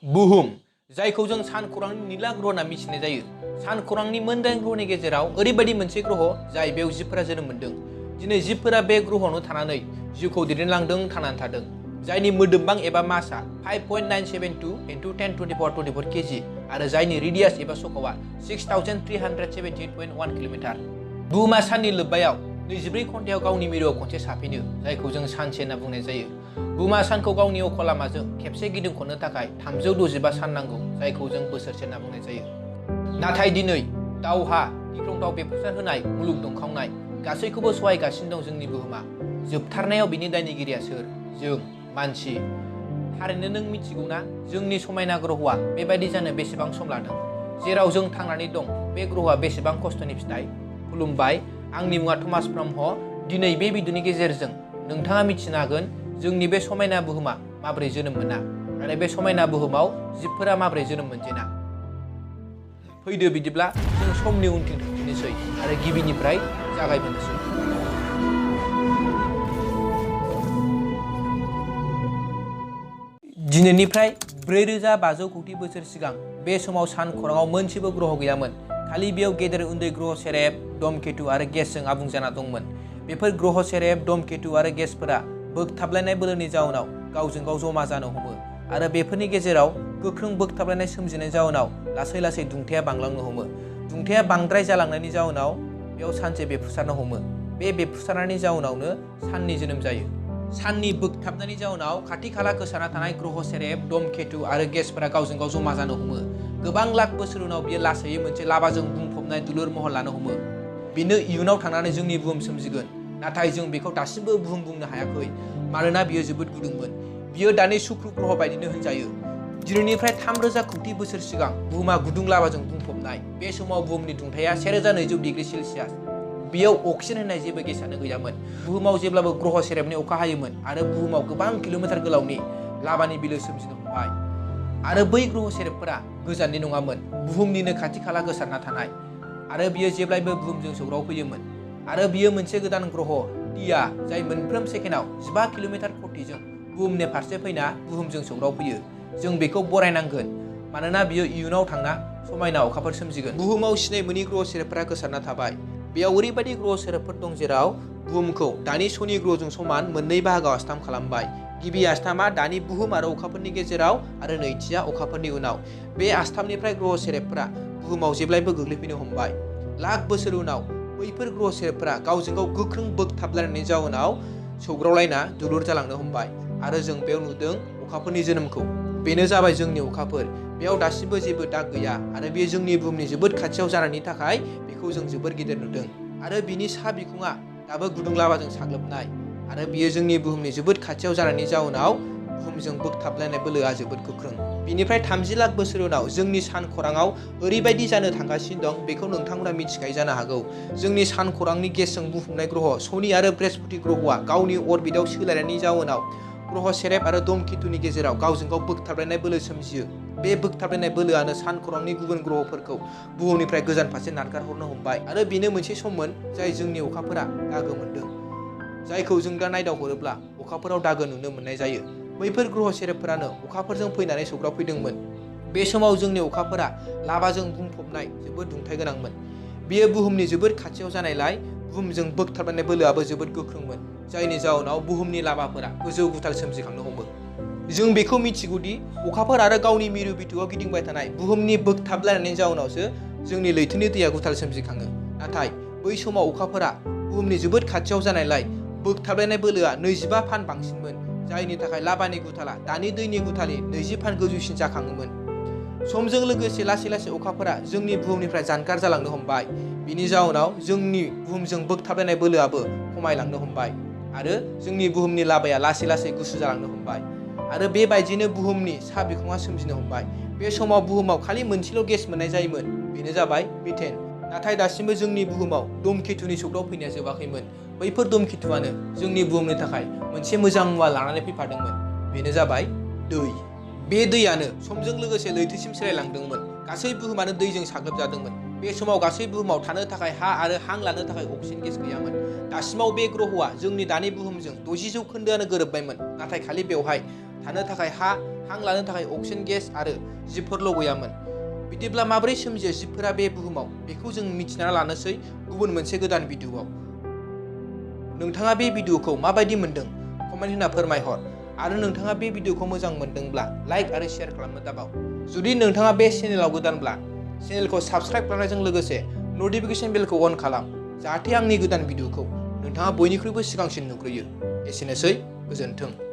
बुहुम जायखौ जों सानखौरांनि निला ग्रह होनना मिथिनाय जायो। सानखौरांनि मोनदाइन ग्रहनि गेजेराव ओरैबायदि मोनसे ग्रह जाय बेयाव जिबफोरा जोनोम मोन्दों। दिनै जिबफोरा बे ग्रहआवनो थानानै जिउखौ दैदेनलांदों, थांनानै थादों। जायनि मोदोमबां एबा मासआ 5.972 × 10⁻⁴ केजि आरो जायनि रेडियास एबा सकावा 6378.1 किल'मिटार। बुहुमा साननि लोब्बायाव 24 घन्टायाव गावनि मिरुआव खनसे साफिनो, जायखौ जों सानसे होनना बुंनाय जायो। बुहुमा सानखौ गावनि अक्ष लामाजों खेबसे गिदिंख'नो थाखाय 365 सान नांगौ, जायखौ जों बोसोरसे होनना बुंनाय जायो। नाथाय दिनै दावहा, गिख्रंथाव बेफ्रुसार होनाय, मुलुग दुंखावनाय गासैखौबो सहायगासिनो दं जोंनि बुहुमा। जोबथारनायाव बिनि दायनिगिरिया सोर? जों मानसि। थारैनो नों मिथिगौ ना जोंनि समायना ग्रहआ बेबायदि जानो बेसेबां सम लादों? जेराव जों थांनानै दं बे ग्रहआ बेसेबां खस्थ'नि फिथाइ? खुलुमबाय, आंनि मुङा थमास ब्रह्म। दिनै बे भिडिअनि गेजेरजों नोंथाङा मिथिनो हागोन जोंनि बे समायना बुहुमा माबोरै जोनोम मोना आरो बे समायना बुहुमाव जिबफोरा माबोरै जोनोम मोनजेना। फैदो बिदिब्ला जों समनि उनथिं थांफिननोसै आरो गिबिनिफ्राय जागायबोनोसै। दिनैनिफ्राय 4500 कौटि बोसोर सिगां बे समाव सानखौराङाव मोनसेबो ग्रह गैयामोन। खालि बेयाव गेदेर उन्दै ग्रह सेरेब, धूमकेतु आरो गेसजों आबुं जाना दंमोन। बेफोर ग्रह सेरेब, धूमकेतु आरो गेसफोरा बोगथाबलायनाय बोलोनि जाउनाव गावजों गाव जमा जानो हमो आरो बेफोरनि गेजेराव गोख्रों बोगथाबलायनाय सोमजिनायनि जाउनाव लासै लासै दुंथाया बांलांनो हमो। दुंथाया बांद्राय जालांनायनि जाउनाव बेयाव सानसे बेफ्रुसारनो हमो। बे बेफ्रुसारनायनि जाउनावनो साननि जोनोम जायो। साननि बोगथाबनायनि जाउनाव खाथि खाला गोसारना थानाय ग्रह सेरेब, धूमकेतु आरो गेसफोरा गावजों गाव जमा जानो हमो। गोबां लाख बोसोर उनाव बियो लासैयै मोनसे लाभाजों बुंफबनाय दुलुर महर लानो हमो। बेनो इयुनाव थांनानै जोंनि बुहुम सोमजिगोन। नाथाय जों बेखौ दासिमबो बुहुम बुंनो हायाखै, मानोना बियो जोबोद गुदुंमोन। बियो दानि शुक्र ग्रह बायदिनो होनजायो। दिनैनिफ्राय 3000 कौटि बोसोर सिगां बुहुमा गुदुं लाभाजों बुंफबनाय। बे समाव बुहुमनि दुंथाया 1200 डिग्री सेल्सियास। बेयाव अक्सिजेन होननाय जेबो गेसानो गैयामोन। बुहुमाव जेब्लाबो ग्रह सेरेबनि अखा हायोमोन आरो बुहुमाव गोबां किल'मिटार गोलावनि लाभानि बिलो सोमजिनो हमबाय। आरो बै ग्रह सेरेबफोरा गोजाननि नङामोन, बुहुमनिनो खाथि खाला गोसारना थानाय। आरो बियो जेब्लायबो बुहुमजों सौग्रावफैयोमोन। आरो बियो मोनसे गोदान ग्रह टिया, जाय मोनफ्रोम सेकेन्डआव 15 किल'मिटार प्रतिजों बुहुमनि फारसे फैना बुहुमजों सौग्रावफैयो। जों बेखौ बरायनांगोन, मानोना बियो इयुनाव थांना समायना अखाफोर सोमजिगोन। बुहुमाव सिनाय मोनि ग्रह सेरेबफोरा गोसारना थाबाय। बेयाव ओरैबायदि ग्रह सेरेबफोर दं जेराव बुहुमखौ दानि शनि ग्रहजों समान मोननै बाहागोआव आस्थाम खालामबाय। गिबि आस्थामा दानि बुहुम आरो अखाफोरनि गेजेराव आरो नैथिया अखाफोरनि उनाव। बे आस्थामनिफ्राय ग्रह सेरेबफोरा बुहुमाव जेब्लायबो गोग्लैफैनो हमबाय। लाख बोसोर उनाव बैफोर ग्रह सेरेबफोरा गावजों गाव गोख्रों बोगथाबलायनायनि जाउनाव सौग्रावलायना दुलुर जालांनो हमबाय आरो जों बेयाव नुदों अखाफोरनि जोनोमखौ। बेनो जाबाय जोंनि अखाफोर। बेयाव दासिमबो जेबो दाग गैया आरो बेयो जोंनि बुहुमनि जोबोद खाथियाव जानायनि थाखाय बेखौ जों जोबोद गिदिर नुदों। आरो बिनि सा बिखुङा दाबो गुदुं लाभाजों साग्लोबनाय आरो बियो जोंनि बुहुमनि जोबोद खाथियाव जानायनि जाउनाव बुहुमजों बोगथाबलायनाय बोलोआ जोबोद गोख्रों। बिनिफ्राय 30 लाख बोसोर उनाव जोंनि सानखौराङाव ओरैबायदि जानो थांगासिनो दं, बेखौ नोंथांमोना मिथिखायो जानो हागौ। जोंनि सानखौरांनि गेसजों बुंफबनाय ग्रह शनि आरो बृहस्पति ग्रहआ गावनि अरबिटआव सोलायनायनि जाउनाव ग्रह सेरेब आरो धूमकेतुनि गेजेराव गावजों गाव बोगथाबलायनाय बोलो सोमजियो। बे बोगथाबलायनाय बोलोआनो सानखौरांनि गुबुन ग्रहफोरखौ बुहुमनिफ्राय गोजान फारसे नारगारहरनो हमबाय। आरो बेनो मोनसे सममोन जाय जोंनि अखाफोरा दागो मोनदों, जायखौ जों दा नायदावहरोब्ला अखाफोराव दागो नुनो मोननाय जायो। बैफोर ग्रह सेरेबफोरानो अखाफोरजों फैनानै सौग्रावफैदोंमोन। बे समाव जोंनि अखाफोरा लाभाजों बुंफबनाय जोबोद दुंथाय गोनांमोन। बेयो बुहुमनि जोबोद खाथियाव जानायलाय बुहुमजों बोगथाबलायनाय बोलोआबो जोबोद गोख्रोंमोन, जायनि जाउनाव बुहुमनि लाभाफोरा गोजौ गुथाल सोमजिखांनो हमो। जों बेखौ मिथिगौदि अखाफोर आरो गावनि मिरु बिथुआव गिदिंबाय थानाय बुहुमनि बोगथाबलायनायनि जाउनावसो जोंनि लैथोनि दैया गुथाल सोमजिखाङो। नाथाय बै समाव अखाफोरा बुहुमनि जोबोद खाथियाव जानायलाय बोगथाबलायनाय बोलोआ 25 फान बांसिनमोन, जायनि थाखाय लाभानि गुथाला दानि दैनि गुथालनि 20 फान गोजौसिन जाखाङोमोन। समजों लोगोसे लासै लासै अखाफोरा जोंनि बुहुमनिफ्राय जानगार जालांनो हमबाय। बिनि जाउनाव जोंनि बुहुमजों बोगथाबलायनाय बोलोआबो खमायलांनो हमबाय आरो जोंनि बुहुमनि लाभाया लासै लासै गुसु जालांनो हमबाय। आरो बेबायदिनो बुहुमनि सा बिखुङा सोमजिनो हमबाय। बे समाव बुहुमाव खालि मोनसेल' गेस मोननाय जायोमोन, बेनो जाबाय मिथेन। नाथाय दासिमबो जोंनि बुहुमाव धूमकेतुनि सौग्रावफैनाया जोबाखैमोन। बैफोर धूमकेतुआनो जोंनि बुहुमनि थाखाय मोनसे मोजां मुवा लानानै फैफादोंमोन, बेनो जाबाय दै। बे दैयानो समजों लोगोसे लैथोसिम सोलायलांदोंमोन। गासै बुहुमानो दैजों साग्लोबजादोंमोन। बे समाव गासै बुहुमाव थानो थाखाय हा आरो हां लानो थाखाय अक्सिजेन गेस गैयामोन। दासिमाव बे ग्रहआ जोंनि दानि बुहुमजों 60% गोरोबबायमोन, नाथाय खालि बेवहाय थानो थाखाय हा हां लानो थाखाय अक्सिजेन गेस आरो जिबफोरल' गैयामोन। बिदिब्ला माबोरै सोमजियो जिबफोरा बे बुहुमाव बेखौ जों मिथिना लानोसै गुबुन मोनसे गोदान भिडिअ'आव। नोंथाङा बे भिडिअ'खौ माबायदि मोनदों कमेन्ट होना फोरमायहर आरो नोंथाङा बे भिडिअ'खौ मोजां मोनदोंब्ला लाइक आरो शेयार खालामनो दाबाव। जुदि नोंथाङा बे चेनेलाव गोदानब्ला चेनेलखौ साबस्क्राइब खालामनायजों लोगोसे नटिफिकेशन बेलखौ अन खालाम जाहाथे आंनि गोदान भिडिअ'खौ नोंथाङा बयनिख्रुइबो सिगांसिन नुग्रोयो। एसेनोसै, गोजोन्थों।